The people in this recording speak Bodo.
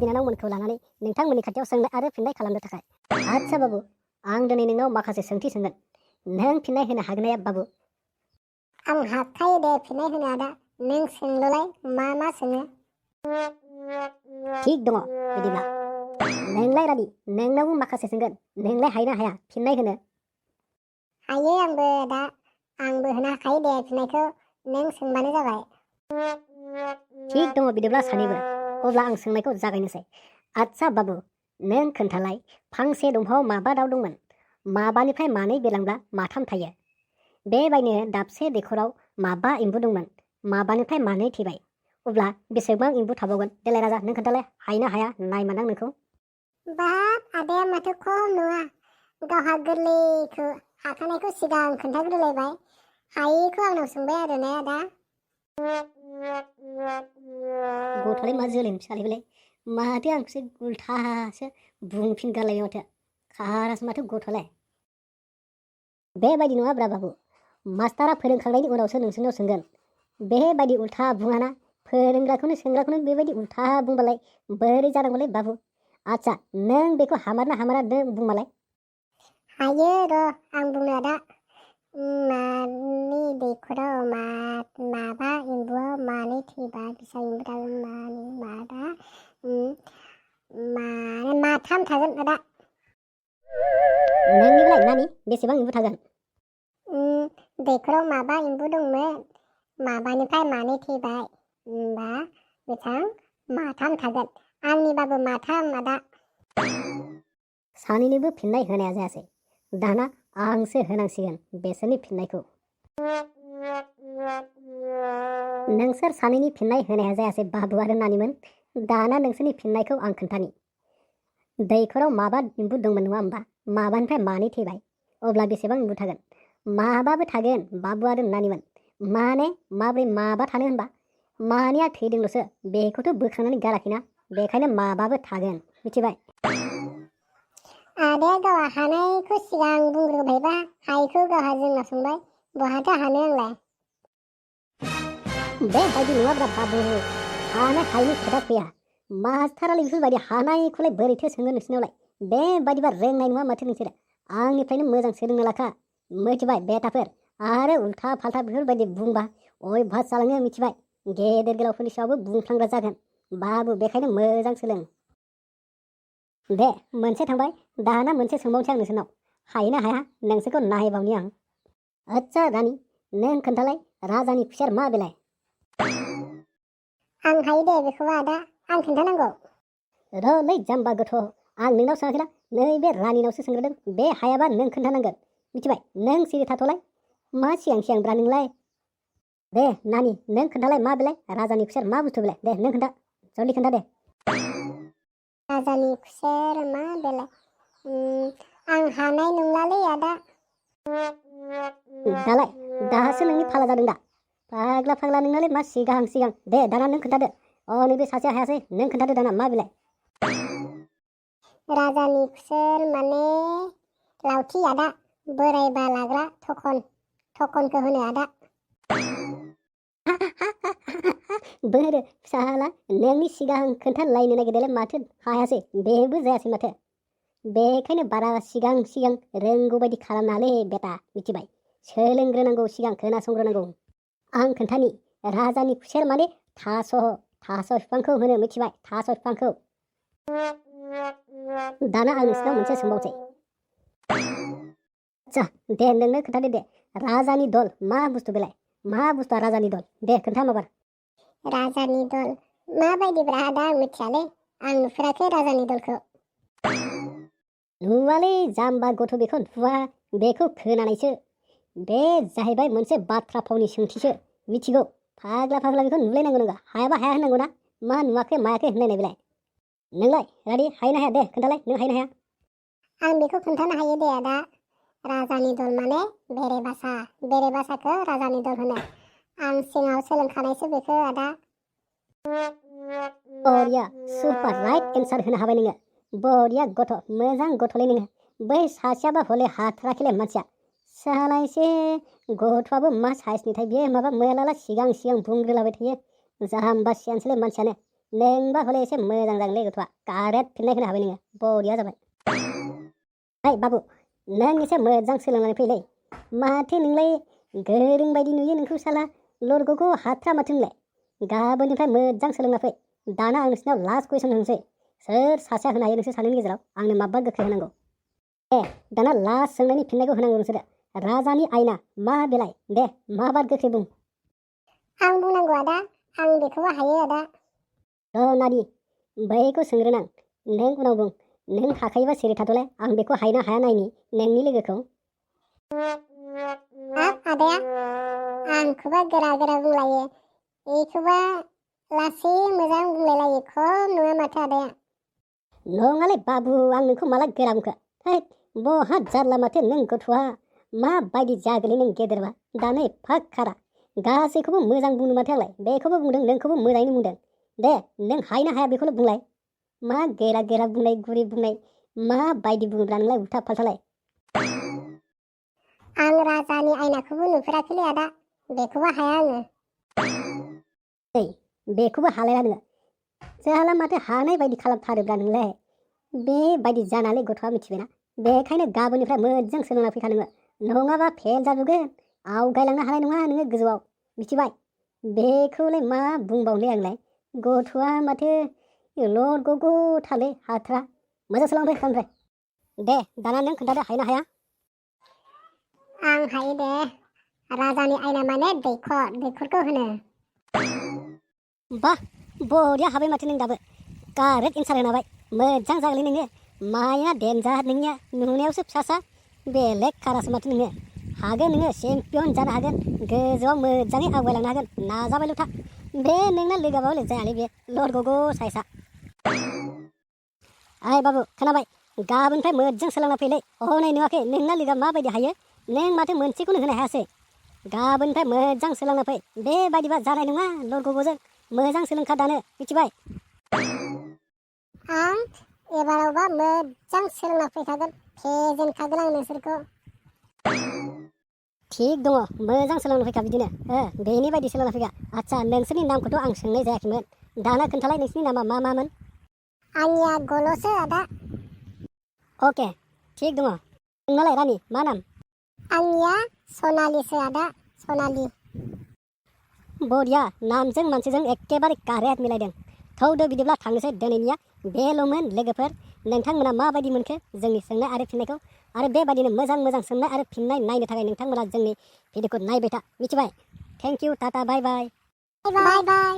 बिनानावमोनखौ लानानै नोंथांमोननि खाथियाव सोंनाय आरो फिननाय खालामनो थाखाय। आच्छा बाबु, आं दिनै नोंनाव माखासे सोंथि सोंगोन। नों फिननाय होनो हागोन ना बाबु? आं हाखायो दे फिननाय होनो आदा। नों सोंललाय मा सोङो? थिग दङ बिदिब्ला। नोंलाय रानि, नोंनावबो माखासे सोंगोन। नोंलाय हायो ना हाया फिननाय होनो? हायो आंबो दा। आंबो होनो हाखायो दे फिननायखौ। नों सोंबानो जाबाय। थिग दङ बिदिब्ला सानैबो। अब्ला आं सोंनायखौ जागायनोसै। आच्छा बाबु, नों खोन्थालाय फांसे दंफाङाव माबा दाउ दंमोन? माबानिफ्राय मानै बिरलांब्ला माथाम थायो? बेबायदिनो दाबसे दैखराव माबा एम्बु दंमोन? माबानिफ्राय मानै थैबाय? अब्ला बेसेबां एम्बु थाबावगोन? देलाय राजा, नों खोन्थालाय हायो ना हाया नायमारनां नोंखौ। बाब, आदाया माथो खम नङा। गावहा गोरलैखौ हाखानायखौ सिगां खोन्थाग्रोलायबाय। हायैखौ आंनाव सोंबाय आरो ने आदा। गथ'लाय मा जोलैनि फिसालाय बेलाय? माथो आंखौसो उल्थासो बुंफिनगारलायो माथो। खारासो माथो गथ'लाय। बेबायदि नङाब्रा बाबु। मास्टारा फोरोंखांनायनि उनावसो नोंसोरनाव सोंगोन। बेबायदि उल्था बुङाना। फोरोंग्राखौनो सोंग्राखौनो बेबायदि उल्था बुंबालाय बोरै जानांगौलै बाबु? आच्छा, नों बेखौ हामारना हामारा नों बुंमालाय। हायो र' आं बुंनो आदा। मानि दैखराव माबा एम्बुआव मानै थैबा बिसा एम्बु थागोन मादा माथाम थागोन आदा। नोंनिब्लालाय नानि बेसेबां एम्बु थागोन? दैखराव माबा एम्बु दंमोन। माबानिफ्राय मानै थैबाय। होमबा बेसां माथाम थागोन। आंनिबाबो माथाम आदा। सानैनिबो फिननाय होनाया जायासै। दाना आंसो होनांसिगोन बेसोरनि फिननायखौ। नोंसोर सानैनि फिननाय होनाया जायासै बाबु आरो नानिमोन। दाना नोंसोरनि फिननायखौ आं खोन्थानि। दैखराव माबा एम्बु दंमोन नङा होमबा? माबानिफ्राय मानै थैबाय। अब्ला बेसेबां एम्बु थागोन? माबाबो थागोन बाबु आरो नानिमोन। माने माब्रै माबा थानो होनबा? मानैया थैदोंल'सो, बेखौथ' बोखांनानै गाराखैना। बेखायनो माबाबो थागोन, मिथिबाय? आदाया गावहा हानायखौ सिगां बुंग्रोबायबा हायैखौ गावहा जोंनाव सोंबाय। बहाथो हानो आंलाय? बेबायदि नङाब्रा बाबु। हानाय हायैनि खोथा फैया। मास्टारालाय बेफोरबायदि हानायखौलाय बोरैथो सोङो नोंसिनावलाय? बेबायदिबा रोंनाय नङा माथो नोंसोरो। आंनिफ्रायनो मोजां सोलोंना लाखा, मिथिबाय बेटाफोर? आरो उल्था फाल्था बेफोरबायदि बुंबा अयभास जालाङो, मिथिबाय? गेदेर गोलावफोरनि सायावबो बुंफ्लांग्रा जागोन बाबु। बेखायनो मोजां सोलों। दे मोनसे थांबाय। दाना मोनसे सोंबावनोसै आं नोंसोरनाव। हायो ना हाया नोंसोरखौ नायबावनि आं। आच्छा रानि, नों खोन्थालाय राजानि खुसेर मा बेलाय? आं हायो दे बेखौबा आदा। आं खोन्थानांगौ? र'लै जाम्बा गथ', आं नोंनाव सोङाखैना, नैबे रानिनावसो सोंग्रोदों। बे हायाबा नों खोन्थानांगोन, मिथिबाय? नों सिरि थाथ'लाय। मा सिगां सिगांब्रा नोंलाय? दे नानि, नों खोन्थालाय मा बेलाय? राजानि खुसेर मा बुस्थु बेलाय? दे नों खोन्था, जल्दि खोन्था दे। राजानि खुसेर मा बेलाय? आं हानाय नंलालै आदा। दालाय, दासो नोंनि फाला जादों दा। फाग्ला फाग्ला नोंनालाय मा सिगां सिगां। दे दाना नों खोन्थादो। नैबे सासेया हायासै, नों खोन्थादो दाना मा बेलाय? राजानि खुसेर माने लावथि आदा। बोरायबा लाग्रा थखनखौ होनो आदा। बोरो फिसाला, नोंनि सिगां खोन्थालायनो नागिरनायलाय माथो हायासै, बेबो जायासै माथो। बेखायनो बारा सिगां सिगां रोंगौ बायदि खालामनाङालै बेटा, मिथिबाय? सोलोंग्रोनांगौ, सिगां खोनासंग्रोनांगौ। आं खोन्थानि। राजानि खुसेर माने थास' बिफांखौ होनो, मिथिबाय? थास' बिफांखौ। दाना आं नोंसिनाव मोनसे सोंबावसै। आच्छा, दे नोंनो खोन्थादो दे। राजानि दल मा बुस्थु बेलाय? मा बुस्थुआ राजानि दल? दे खोन्था माबार। राजानि दल माबायदिब्रा आदा? आं मिथियालै। आं नुफेराखै राजानि दलखौ। नुवालै जाम्बा गथ', बेखौ नुवा, बेखौ खोनानायसो। बे जाहैबाय मोनसे बाथ्रा फावनि सोंथिसो, मिथिगौ? फाग्ला फाग्ला बेखौ नुलायनांगौ नोङो। हायाबा हाया होननांगौ ना। मा नुवाखै मायाखै होनलायनाय बेलाय? नोंलाय रानि, हायो ना हाया? दे खोन्थालाय, नों हायो ना हाया? आं बेखौ खोन्थानो हायो दे आदा। राजानि दल माने बेरेबासाखौ राजानि दल होनो। आं सिगाङाव सोलोंखानायसो बेखौ आदा। बरिया, सुपार राइट एन्सार होनो हाबाय नोङो। बरिया गथ', मोजां गथ'लै नोङो। बै सासेयाबा हले हाथाराखैलाय मानसिया। साला एसे गथ'आबो मा साइसनिथाय, बेयो माबा मेलाला सिगां सिगां बुंग्रोलाबाय थायो। जाम्बा सियानसोलै मानसियानो। नोंबा हले एसे मोजां जागोनलै गथ'आ कारेक्ट फिननाय होनो हाबाय नोङो बरिया जाबाय ओइ बाबु नों एसे मोजां सोलोंनानै फैलै माथो नोंलाय गोरों बायदि नुयो नोंखौ साला लरग'खौ हाथ्रा माथो नोंलाय गाबोननिफ्राय मोजां सोलोंना फै दाना आं नोंसिनाव लास्ट कुइसन होनोसै सोर सासेया होनो हायो नोंसोर सानैनि गेजेराव आंनो माबा गोख्रै होनांगौ दाना लास्ट सोंनायनि फिननायखौ होनांगौ नोंसोरो राजानि आयना मा बेलाय दे माबार गोख्रै बुं आं बुंनांगौ आदा आं बेखौबो हायो आदा नानि बैखौ सोंग्रोनां नों उनाव बुं नों हाखायोबा सिरि थाथ'लाय आं बेखौ हायना हाया नायनि नोंनि लोगोखौ हाब आदाया आंखौबा गोरा गोरा बुंलायो बेखौबा लासै मोजां बुंलायलायो खम नङा माथो आदाया नङालै बाबु आं नोंखौ माला गोरा बुंखो हैद बहा जारला माथो नों गथ'आ माबायदि जागोलै नों गेदेरबा दानो एफा खारा गासैखौबो मोजां बुंनो माथो आंलाय बेखौबो बुंदों नोंखौबो मोजाङैनो बुंदों दे नों हायोना हाया बेखौल' बुंलाय मा गोरा गोरा बुंनाय गुरै बुंनाय माबायदि बुङोब्रा नोंलाय उल्था फाल्थालाय आं राजानि आयनाखौबो नुफेराखैलै आदा बेखौबो हाया आङो बेखौबो हालाया नोङो जोंहाला माथो हानाय बायदि खालामथारोब्रा नोंलाय बेबायदि जानानै गथ'आ मिथिबायना बेखायनो गाबोननिफ्राय मोजां सोलोंना फैखा नोङो नङाबा फेल जाजोबगोन आवगायलांनो हानाय नङा नोङो गोजौआव मिथिबाय बेखौलाय मा बुंबावनो आंलाय गथ'आ माथो लरग'गौ थालै हाथ्रा मोजां सोलोंना फै गाबोननिफ्राय दे दाना नों खोन्थादो हायोना हाया आं हायो दे राजानि आयना माने दैखरखौ होनो बा बरिया हाबाय माथो नों दाबो कारेक्ट एन्सार होनो हाबाय मोजां जागोनलै नोङो माया देन्जार नोंनिया नुनायावसो फिसासा बेलेग खारासो माथो नोङो हागोन नोङो चेम्पियन जानो हागोन गोजौआव मोजाङै आवगायलांनो हागोन नाजाबायल' था बे नोंना लोगोआबा हले जायालै बे लरग'गौ साइसा ओइ बाबु खोनाबाय गाबोननिफ्राय मोजां सोलोंना फैलै हनै नुवाखै नोंना लोगोआ माबायदि हायो नों माथो मोनसेखौनो होनो हायासै गाबोननिफ्राय मोजां सोलोंना फै बेबायदिबा जानाय नङा लरग'गौजों मोजां सोलोंखा दानो मिथिबाय आं एबारावबा मोजां सोलोंना फैखागोन फेजेनखागोन आं नोंसोरखौ थिग दङ मोजां सोलोंना फैखा बिदिनो बेनि बायदि सोलोंना फैखा आदसा नोंसोरनि नामखौथ' आं सोंनाय जायाखैमोन दाना खोन्थालाय नोंसोरनि नामा मा मामोन आंनिया गल'सो आदा अके थिग दङ नोंनालाय रानि मा नाम आंनिया सनालिसो आदा सनालि बरिया नामजों मानसिजों एखेबारे कारेक्ट मिलायदों थौदो बिदिब्ला थांनोसै दिनैनिया बेल'मोन लोगोफोर नोंथांमोना माबायदि मोनखो जोंनि सोंनाय आरो फिननायखौ आरो बेबायदिनो मोजां मोजां सोंनाय आरो फिननाय नायनो थाखाय नोंथांमोना जोंनि भिडिअखौ नायबाय था मिथिबाय थेंक इउ टाटा बाय बाय बाय बाय